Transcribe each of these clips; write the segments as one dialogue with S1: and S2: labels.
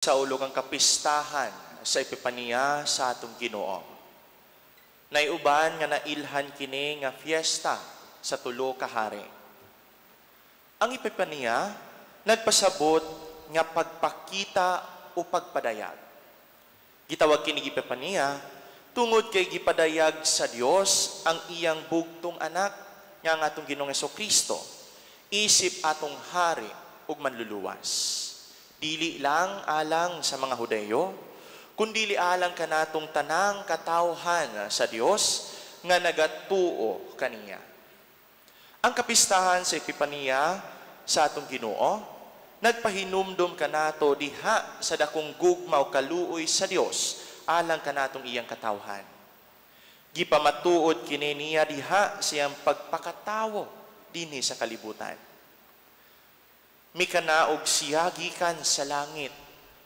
S1: Sa ulog ang kapistahan sa Epipania sa atong Ginoo. Naiuban nga nailhan kini nga fiesta sa tulo ka hari. Ang Epipania nagpasabot nga pagpakita o pagpadayag. Gitawag kini Epipania tungod kay gipadayag sa Dios ang iyang bugtong anak nga ang atong Ginoong Kristo isip atong hari ug manluluwas. Dili lang alang sa mga Hudeyo, kundili alang kanatong tanang katawhan sa Dios nga nagatuo kaniya. Ang kapistahan sa Epipania sa atong Ginoo nagpahinumdom kanato diha sa dakong gugma o kaluoy sa Dios alang kanatong iyang katawhan. Gipamatuod kini niya diha sa iyang pagpakatawo dinhi sa kalibutan. Mikanaog siya gikan sa langit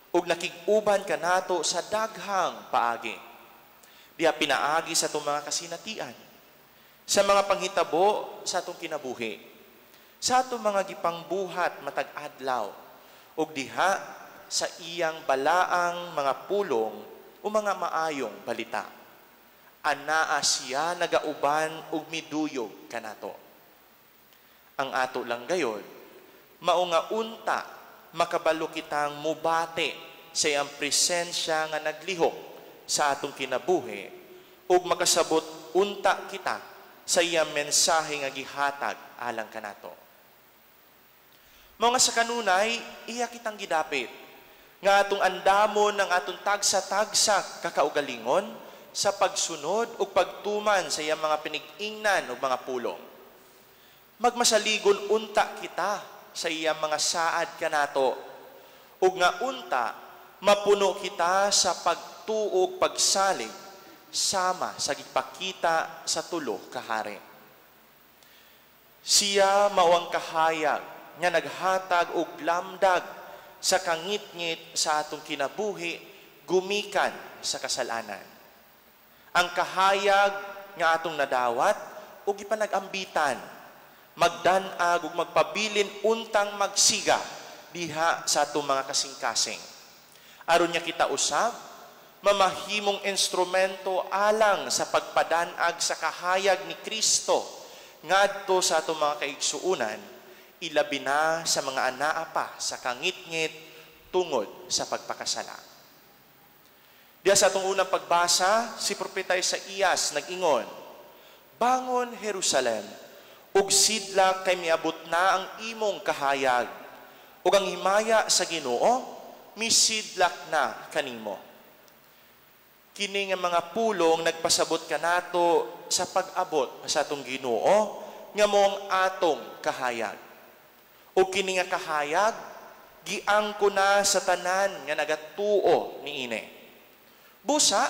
S1: ug nakig-uban kanato sa daghang paagi. Diha pinaagi sa atong mga kasinatian, sa mga panghitabo sa atong kinabuhi, sa atong mga gipangbuhat matag adlaw, ug diha sa iyang balaang mga pulong o mga maayong balita. Anaa siya nagauban ug miduyog kanato. Ang ato lang gayod, mao nga unta makabalo kitang mubate sa iyang presensya nga naglihok sa atong kinabuhi ug makasabot unta kita sa iyang mensahe nga gihatag alang kanato. Mao nga sa kanunay, iya kitang gidapit nga atong andamon ng atong tagsa-tagsa kakaugalingon sa pagsunod ug pagtuman sa iyang mga pinig-ingnan ug mga pulong. Magmasaligon unta kita sa iyang mga saad kanato ug nga unta mapuno kita sa pagtuo ug pagsalig sama sa gipakita sa tulo ka hari. Siya mao ang kahayag nga naghatag og lamdag sa kangitngit sa atong kinabuhi gumikan sa kasalanan. Ang kahayag nga atong nadawat ug gipanag-ambitan, magdan-ag ug magpabilin untang magsiga diha sa atong mga kasing-kasing. Aron niya kita usab mamahimong instrumento alang sa pagpadanag sa kahayag ni Kristo ngadto sa atong mga kaigsuunan, ilabi na sa mga anaa pa sa kangitngit tungod sa pagpakasala. Diya sa atong unang pagbasa, si Propeta Isaías nag-ingon, "Bangon, Jerusalem, ug sidlak kay miabot na ang imong kahayag, ug ang himaya sa Ginoo misidlak na kanimo." Kini nga mga pulong nagpasabot kanato sa pag-abot sa atong Ginoo nga mao ang atong kahayag. Ug kini nga kahayag giangko na sa tanan nga nagatuo niini. Busa,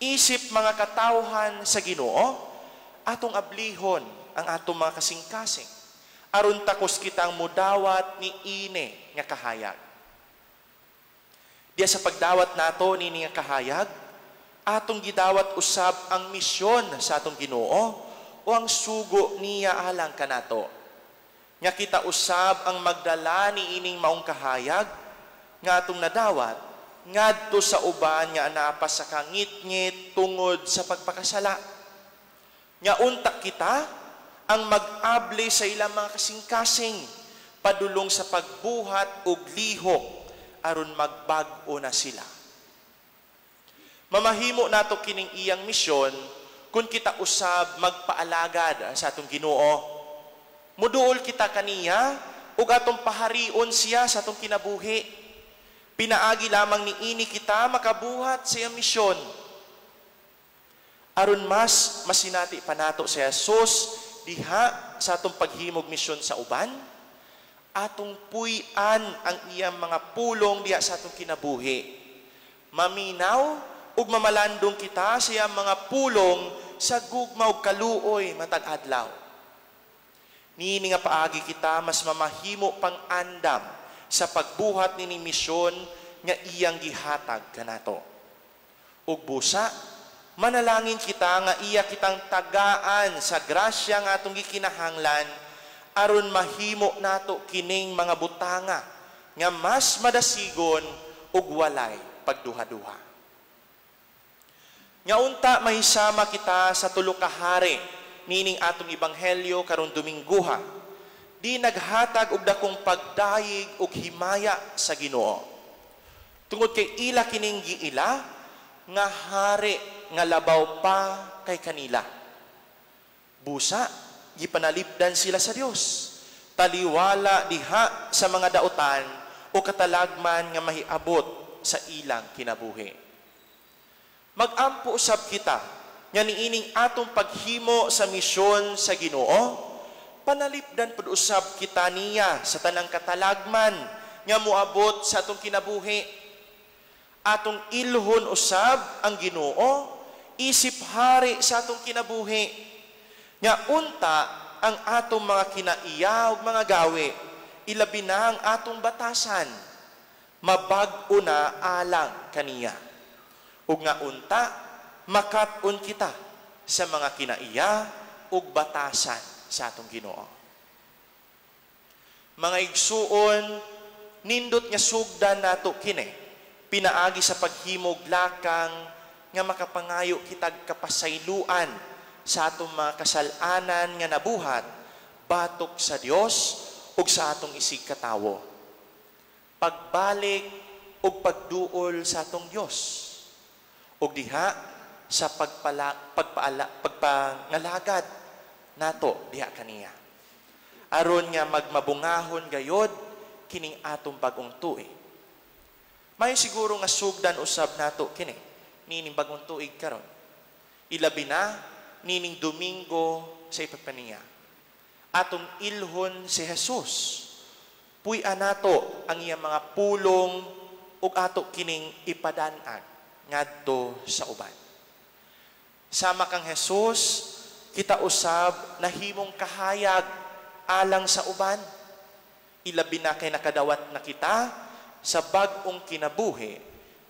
S1: isip mga katawhan sa Ginoo, atong ablihon ang atong mga kasing-kasing aron takos kitang mudawat ni ini nga kahayag. Diya sa pagdawat nato nini nga kahayag, atong gidawat usab ang misyon sa atong Ginoo o ang sugo niya alang kanato. Nga kita usab ang magdala ni ining maong kahayag nga atong nadawat ngadto sa uban nga anaa pa sa kangitngit tungod sa pagpakasala. Nga unta kita ang mag-abli sa ilang mga kasing-kasing padulong sa pagbuhat og lihok aron magbag-o na sila. Mamahimo nato kining iyang misyon kung kita usab magpaalagad sa atong Ginoo. Muduol kita kaniya ug atong paharion siya sa atong kinabuhi. Pinaagi lamang niini kita makabuhat sa iyang misyon. Aron mas masinati pa nato si Jesus diha sa atong paghimog misyon sa uban, atong puy-an ang iyang mga pulong diha sa atong kinabuhi. Maminaw ug mamalandong kita sa iyang mga pulong sa gugma ug kaluoy matag adlaw. Niini nga paagi kita mas mamahimo pang andam sa pagbuhat nining misyon nga iyang gihatag kanato. Ug busa, manalangin kita nga iya kitang tagaan sa grasya nga atong gikinahanglan aron mahimo nato kining mga butanga nga mas madasigon ug ug walay pagduha-duha. Nga unta mahisama kita sa tulo ka hari niining atong ebanghelyo karong Domingguha, di naghatag og dakong pagdayeg ug himaya sa Ginoo. Tungod kay ila kining giila nga hari nga labaw pa kay kanila. Busa, gipanalipdan sila sa Dios. Taliwala diha sa mga dautan o katalagman nga mahiabot sa ilang kinabuhi. Magampo usab kita nga niining atong paghimo sa misyon sa Ginoo, panalipdan pud usab kita niya sa tanang katalagman nga moabot sa atong kinabuhi. Atong ilhon usab ang Ginoo isip hari sa atong kinabuhi. Nga unta ang atong mga kinaiya ug mga gawi, ilabi na ang atong batasan, mabag-o na alang kaniya. Ug nga unta makat-on kita sa mga kinaiya ug batasan sa atong Ginoo. Mga igsuon, nindot nga sugdan nato kini pinaagi sa paghimog lakang nga makapangayo kitag kapasayloan sa atong mga kasal-anan nga nabuhat batok sa Dios ug sa atong isig katawo. Pagbalik ug pagduol sa atong Dios ug diha sa pagpangalagad nato diha kaniya. Aron nga magmabungahon gayod kining atong bagong tuig. May siguro nga sugdan usab nato kini nining bagong tuig karon. Ilabi na nining Domingo sa Epipania. Atong ilhon si Jesus. Puy-an nato ang iyang mga pulong ug ato kining ipadanag ngadto sa uban. Sama kang Jesus, kita usab nahimong kahayag alang sa uban. Ilabi na kay nakadawat na kita sa bag-ong kinabuhi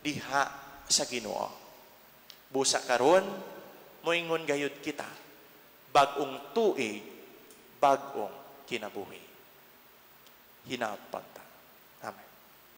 S1: diha sa Ginoo. Busa karon moingon gayud kita, bag-ong tuig, bag-ong kinabuhi. Hinaot pag